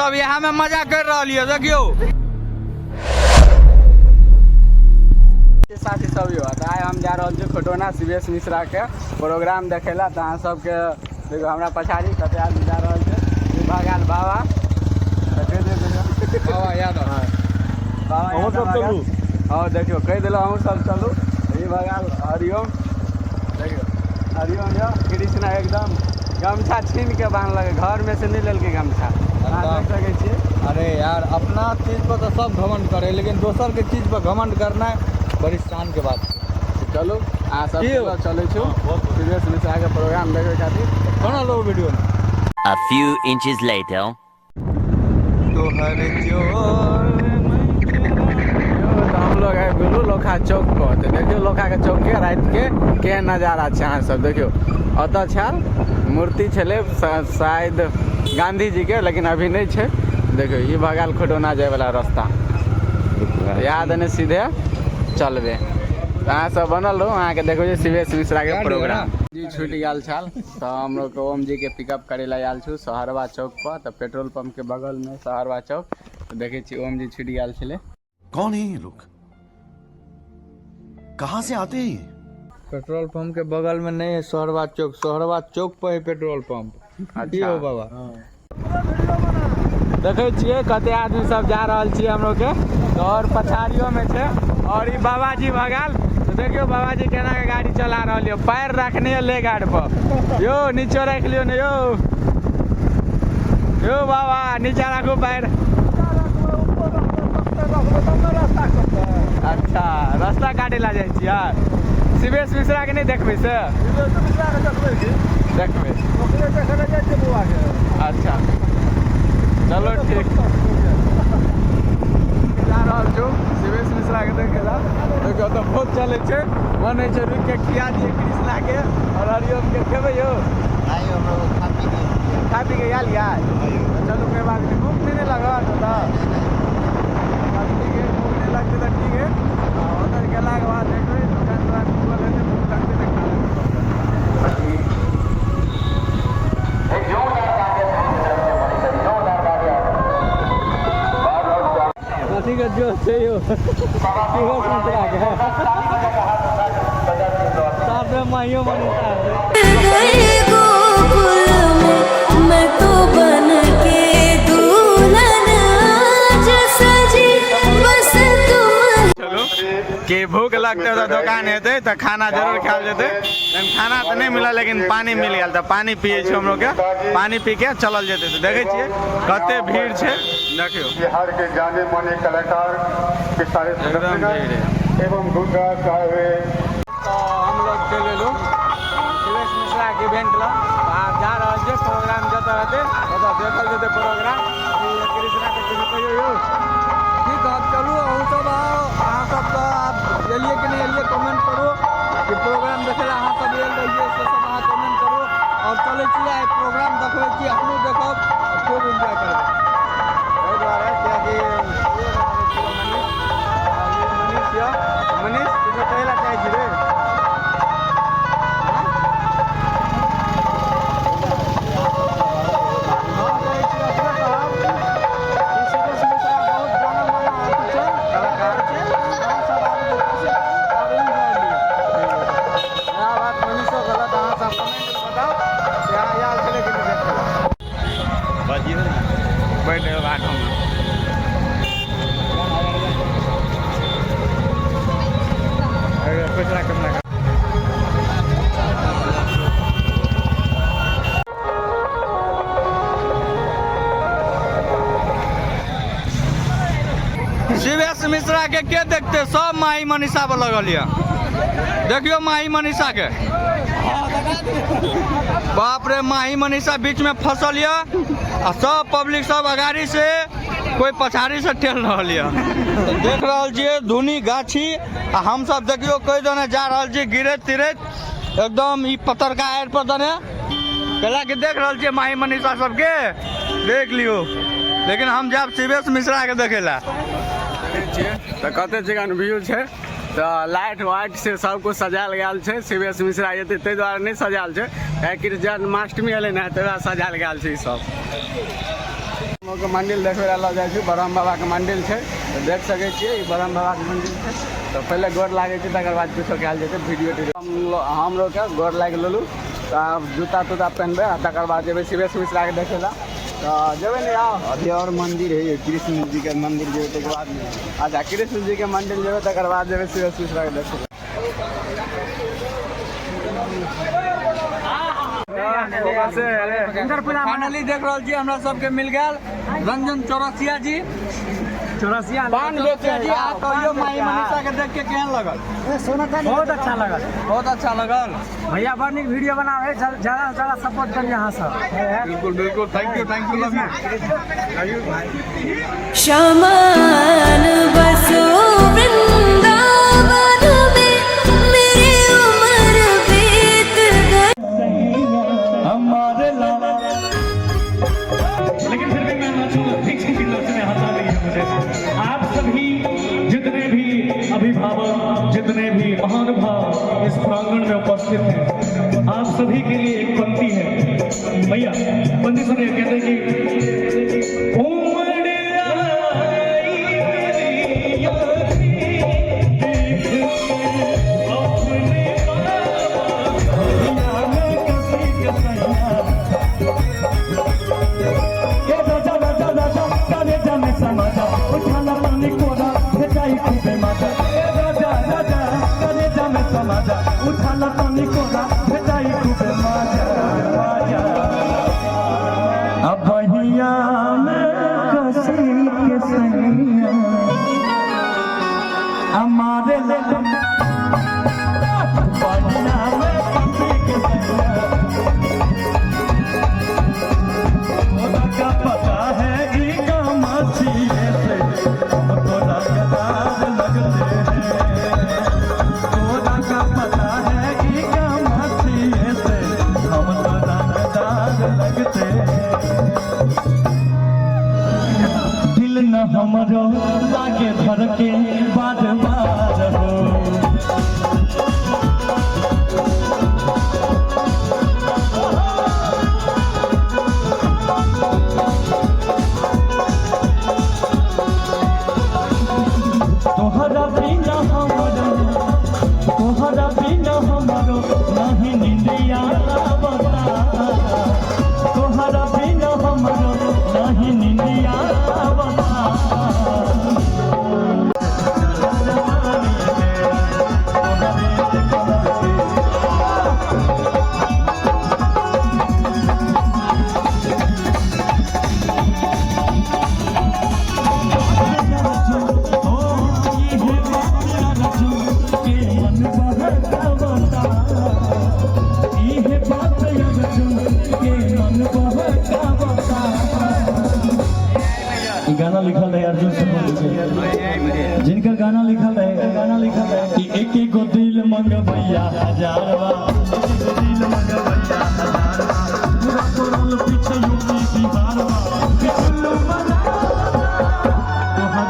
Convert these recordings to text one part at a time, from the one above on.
सब इएह में मजा कर रहल ये देखियो। साथी सब यो, तऽ आइ हम जा रहल छी खुटौना शिवेश मिश्रा के प्रोग्राम देखै ला। तऽ अहाँ सबके देखियौ हमरा पछाड़ी कते आदमी जा रहल छै। ई भऽ गेल बाबा। तऽ कहि दियौ कहियो। बाबा यादव। हँ। बाबा अहूँ सब यादव चलू। हँ देखियौ कहि देलहुँ अहूँ सब चलू। ई भऽ गेल हरिओम। देखियौ हरिओम यौ कृष्णा एकदम गमछा छीन के बान्हलक, घर में से नहि लेलकै गमछा। अहाँ देख सकै छियै। अरे यार अपना चीज पर तऽ सब घमंड करे, लेकिन दोसर के चीज पर घमंड करना बड़ी शान के बात। चलू अहाँ सब की हो? चलै छी शिवेश मिश्रा के प्रोग्राम देखै खातिर। कोना लोग वीडियो में। A few inches later. तोहर जोर यौ, तऽ हम लोग आबि गेलहुँ लोखा चौक पर। तऽ देखियौ लोखा के चौक के राति के केहन नजारा छै। अहाँ सब देखियौ ओतऽ छल मूर्ति छलै शायद गांधी जी के, लेकिन अभी नहि छै। देखियौ ई भऽ गेल खुटौना जाय वाला रास्ता, इएह देने सीधे चलबै। तऽ अहाँ सब बनल रहू, अहाँके देखबै जे शिवेश मिश्रा के प्रोग्राम जी छूटि गेल छल। तऽ हम लोग ओम जी के पिकअप करे ला आयल छु सहरवा चौक पर। तऽ पेट्रोल पंप के बगल में सहरवा चौक। तऽ देखै छी ओम जी छूटि गेल छलै। कौन है ये लोग, कहाँ से आते हैं ये? पेट्रोल पंप के बगल में नहीं है सहरवा चौक, सहरवा चौक पर है पेट्रोल पंप। अच्छा। की हो बाबा? देखै छियै कते आदमी सब जा रहल छियै हम लोग के। और पछाड़ियो में छै। और ई बाबा जी भगाल। तऽ देखियौ बाबा जी केना के गाड़ी चला रहल यौ, पैर रखने यौ ले गार्ड पर। यौ नीचो राखि लियौ ने यौ। यौ बाबा नीचा राखू पैर। अच्छा रास्ता काटे ला जाइ छियै। शिवेश मिश्रा के नहि देखबै से? देखबै। अच्छा चलो ठीक। जा रहल छौ शिवेश मिश्रा के देखे ला। देखियौ ओतऽ भोज चलै छै, मन होइ छै रुकि के खिया दियै कृष्णा के और हरिओम के। खेबै यौ? खा पी के आयल यै? चलू कोई बात नहीं। भूख नहीं लगत ओतऽ? ठीक है, भूख नहीं लगतै तऽ ठीक है। उधर गेलाके बाद देखबै दोकान तोकान खुलल हेतै, भूख लगतै तऽ खा लेबै। कथी के जोश छै यौ शिवेश मिश्रा के साथ में माइयो मनीषा छै। गए गोकुल में मैं तो बन के दुल्हन आज सजी, बस तुम चलू कि भूख लगतै तऽ दोकान हेतै तऽ खाना जरूर खायल जेतै। लेकिन खाना तऽ नहि मिलल, लेकिन पानी मिल गेल तऽ पानी पियै छी हम लोग के। पानी पी के चलल जेतै। तऽ देखै छियै कते भीड़ छै। देखियौ बिहार के जाने माने कलाकार के सारे एकदम सदस्यगण भीड़ है। एवं दूर दराज से आए हुए। तऽ हम लोग चलि एलहुँ शिवेश मिश्रा के इवेंट लग। आब जा रहल छियै प्रोग्राम जतऽ हेतै ओतऽ देखल जेतै प्रोग्राम। ई कृष्णा के किछु कहियौ यौ। की कहब, चलू अहूँ सब आउ। अहाँ सब तऽ आब एलियै कि नहि एलियै कमेंट करू कि प्रोग्राम देखै लए अहाँ सब आयल रहियै, से सब अहाँ कमेंट करू। और चलै छी आइ प्रोग्राम देखबै छी, अपनो देखब और खूब एन्जॉय करबै। एहि दुआरे कियाकि मनीष, मनीष यऽ। मनीष किछो कहै लए चाहै छी रे? हम कहै छी अपने कहब कि शिवेश मिश्रा बहुत जाना माना अथी छै, कलाकार छै। अहाँ सब आबि कऽ कोशिश करू और एन्जॉय लिअ। इएह बात मनीषो कहलक। अहाँ सब कमेंट मे बताउ कि अहाँ आयल छलै कि नहि देखै लए। बैठ जाउ ऑटोमे। पैसा कम। शिवेश मिश्रा के देखते सब माही मनीषा पर लगल यऽ। देखियौ माही मनीषा के, बाप रे माही मनीषा बीच में फसल यऽ आ सब पब्लिक सब अगाड़ी से कोई पछाड़ी से ठेल रहल यऽ। तऽ देख रहल छियै धुनी गाछी आ हम सब देखियौ कोई दने जा रहल छियै गिरैत तिरैत एकदम ई पतरका आड़ि पर दने कैला कि देख रहल छियै माही मनीषा सबके देख लियौ। लेकिन हम जायब शिवेश मिश्रा के देखे ला। तऽ कते चिकन व्यू छै, तऽ लाइट वाइट से सब कुछ सजायल गेल छै। शिवेश मिश्रा एतै ताहि दुआरे नहि सजायल छै, कियाकि जन्माष्टमी एलै ने ताहि दुआरे सजायल गेल छै ई सब। लोगके मंदिर देखबै लए लऽ जाइ छी। ब्रह्म बाबाके मंदिर छै, तऽ देख सकै छियै, ई ब्रह्म बाबाके मंदिर छै। तऽ पहिले गोर लागै छै, तकर बाद किछो कयल जेतै। वीडियो टीडियो हम लोगके गोर लागि लेलहुँ, तऽ आब जूता तूता पहिनबै आ तकर बाद जेबै शिवेश मिश्राके देखै लए। तऽ जेबै ने आउ? अभी और मंदिर है, कृष्ण जी के मंदिर जेबै ताहिके बाद। अच्छा, कृष्ण जी के मंदिर जेबै, तकर बाद जेबै शिवेश मिश्राके देखै लए। फाइनली देख रहल छी, हमरा सबके मिल गेल रंजन चौरसिया जी। चौरसिया। पान बेचै जी। आ कहियो, माई मनीषा के देख के केहन लगल? बहुत अच्छा लगल। बहुत अच्छा लगल। भैया बड़ नीक वीडियो बनावे, ज्यादा से ज्यादा सपोर्ट करिए अहाँ सब। बिल्कुल बिल्कुल, thank you, thank you, love you. श्यामान बसो वृंदावन में, मेरी उम्र बीत गई। लेकिन फिर भी मैं नाचूंगा। ठीक है, नाचने आता नहीं है मुझे। आप सभी जितने भी अभिभावक, जितने भी महानुभाव इस प्रांगण में उपस्थित हैं, आप सभी के लिए एक पंक्ति है। भैया, पंक्ति सुनिए। कहते हैं कि उमड़ आई मेरी आँखें देख के अपने बाबा में कसी कसैया। ए राजा राजा राजा, करे जाने समाजा, उठाना पानी कोरा भेजाई खूबे माजा। ए राजा राजा, करे जाने समाजा, उठाना पानी कोरा भेजाई खूबे माजा माजा। अब बहिया में कसी के सैया हमारे ले, बहिया में कसी के सैया। तोरा का पता है ई कामाक्षी से हम तोरा गदार लगते हैं। तोरा का पता है ई कामाक्षी से हम तोरा गदार लगते हैं। दिल न हमरो लागे धर के बार बार हो। तोहरा बिना हमरो, तोहरा बिना हमरो नहीं निंदिया आवता। तोहरा बिना हमरो नहीं निंदिया आवता। जवानी में तोहरे कमर के। ओ ये बात अर्जुन के मन बहकावता। ये बात अर्जुन के मन बहकावता। ई गाना लिखल रहे अर्जुन सुमन के, जिनकर गाना लिखल रहे, गाना लिखल रहे कि एक एक गो दिल मंगवैया हजारवा, एक एक गो दिल मंगवैया हजारवा, पूरा पड़ल पीछे यूपी बिहारवा, बिचुल्लू बना तोहर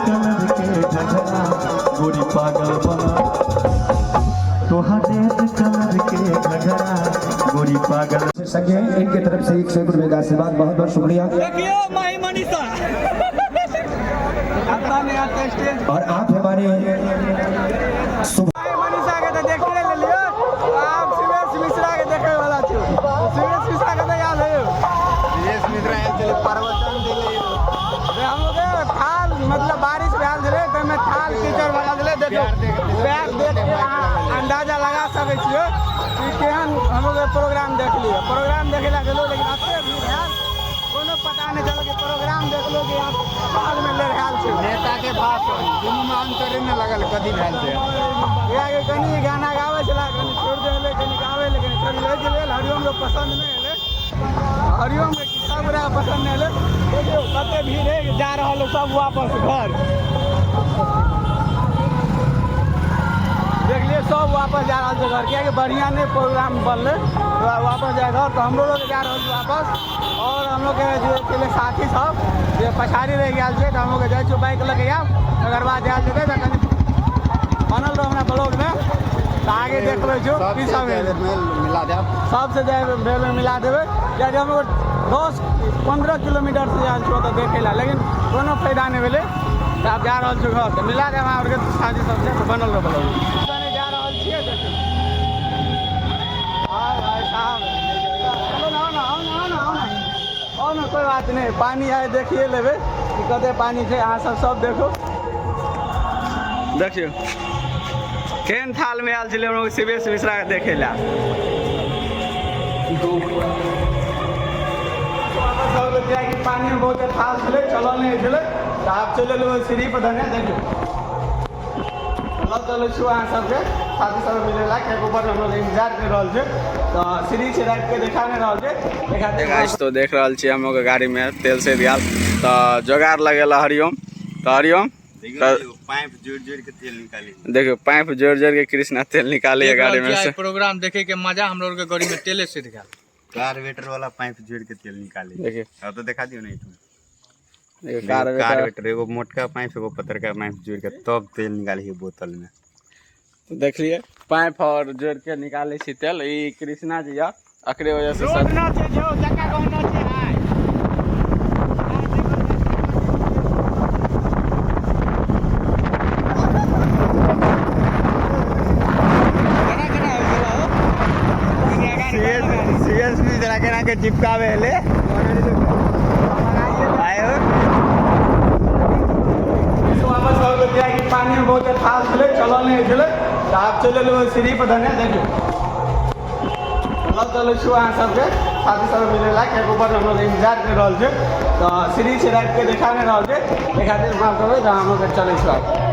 कलर के घघरा गोरी पागल बना, तोहर कलर के घघरा गोरी पागल। सके इनके तरफ से 101 रुपये का आशीर्वाद, बहुत बहुत शुक्रिया। देखियो माही मनीषा आता नहीं आता स्टेज। और आप हमारे शुभ माही मनीषा के तऽ देखिए लेलियो, आब शिवेश मिश्रा के देखे वाला छी। शिवेश मिश्रा के तऽ याद है? शिवेश मिश्रा आयल छलै, प्रवचन देले। रे, हम लोग के थाल, मतलब बारिश भेल छलै, ताहिमे थाल कीचड़ भऽ गेल छलै। देखियौ, पैर देख के अहाँ अंदाजा लगा सकै छियै कि केहन हम लोग के प्रोग्राम देखलियै। प्रोग्राम देखे लए गेलहुँ, लेकिन एते भीड़ भेल, कोनो पता नहि चलल कि प्रोग्राम देखलहुँ कि आब थालमे लेरहायल छै। नेता के भाषण दुनू में अंतरे नहि लगल, कथी भेल छै। कियाकि कनि गाना गाबै छलै, कनि छोड़ि देलै, कनि गाबै लै, कनि छोड़ि दै छलै। हरिओम के पसन्द नहि एलै, हरिओम के सब गोटाके पसन्द नहि एलै। देखियौ, कते भीड़ है, जा रहल है सब वापस घर। देखलिए, सब वापस जा रहल छै घर, कियाकि बढ़िआँ नहि प्रोग्राम बनलै, तो वापस जाए घर। तऽ हमरो लोग जा रहल छी वापस और हम लोग के जे छलै साथी सब जे पछाड़ी रहि गेल छै, तऽ हम लोग जाइ छियै बाइक लऽ के आब, तकर बाद जायल जेतै। तऽ कनि बनल रहो हमरा ब्लॉगमे, तऽ आगे देख लै छियौ की सब हेतै। मिला देब। सबसे जाय भेल मिला देबै, कियाकि हम लोग 10-15 किलोमीटर से आयल छी ओतऽ देखै लए, लेकिन कोनो फायदा नहि भेलै। तऽ आब जा रहल छी घर, तऽ मिला देब अहाँ आरके साथी सबसँ, तऽ बनल रहब। जा रहल छियै, देखियौ। हाँ भाई साहब, चलो ना, आओ ना, आओ ना, आओ ना, आओ ना, आओ ना, कोई बात नहीं। पानी आए देखिए लेबै कि कते पानी छै। अहाँ सब सब देखो, देखियौ केहन थालमे आयल छलै हम शिवेश मिश्रा के देखै लए। कियाकि पानी में बहुत थाल छलै, चलल नहि छलै, तऽ आब चलि एलहुँ सीढ़ी पर धने। देखियौ, लऽ चलै छी अहाँ सबके साथी सब मिले ला, कियाकि ऊपर हम लोग इंतजार कर रहल छै। तऽ सीढ़ी छै, राति के देखा नहि रहल छै, देखा। गाइस, तो देख रहल छी हम लोग गाड़ी में तेल से गेल, तऽ जोगाड़ लगेला हरिओम। तऽ हरिओम, तऽ पाइप जोड़ जोड़ के तेल निकाली। देखियौ, पाइप जोड़ जोड़ के कृष्णा तेल निकाली है गाड़ी में से। प्रोग्राम देखे के मजा, हम लोग के गाड़ी में तेले सिध गेल। कार्बोरेटर वाला पाइप जोड़ के तेल निकाली। देखियौ। अब तो देखा दियो नहीं तुम। देखियौ, कार्बोरेटर। कार्बोरेटर, एगो मोटका पाइप, एगो पतरका पाइप जोड़ के तब तेल निकाली है बोतल में। तो देखलिए, पाइप और जोड़ के निकाले छी तेल। ई कृष्णा जी या एकरे वजह से सब ना छै जो चक्का कहना छै आइ। सीएस में जरा के ना के चिपकावे ले आयो। वापस हो गेल, कियाकि पानी में बहुत थाल छलै, चलल नहि छलै, तऽ आब चलि एलहुँ सीढ़ी पर धने। देखियौ, लऽ चलै छी अहाँ सबके साथी सब मिले ला, कियाकि ऊपर हम लोग इंतजार कर रहल छै। तऽ सीढ़ी छै, राति के देखा नहि रहल छै, देखा दे, माफ करबै। तऽ हम लोग चलै छी आब।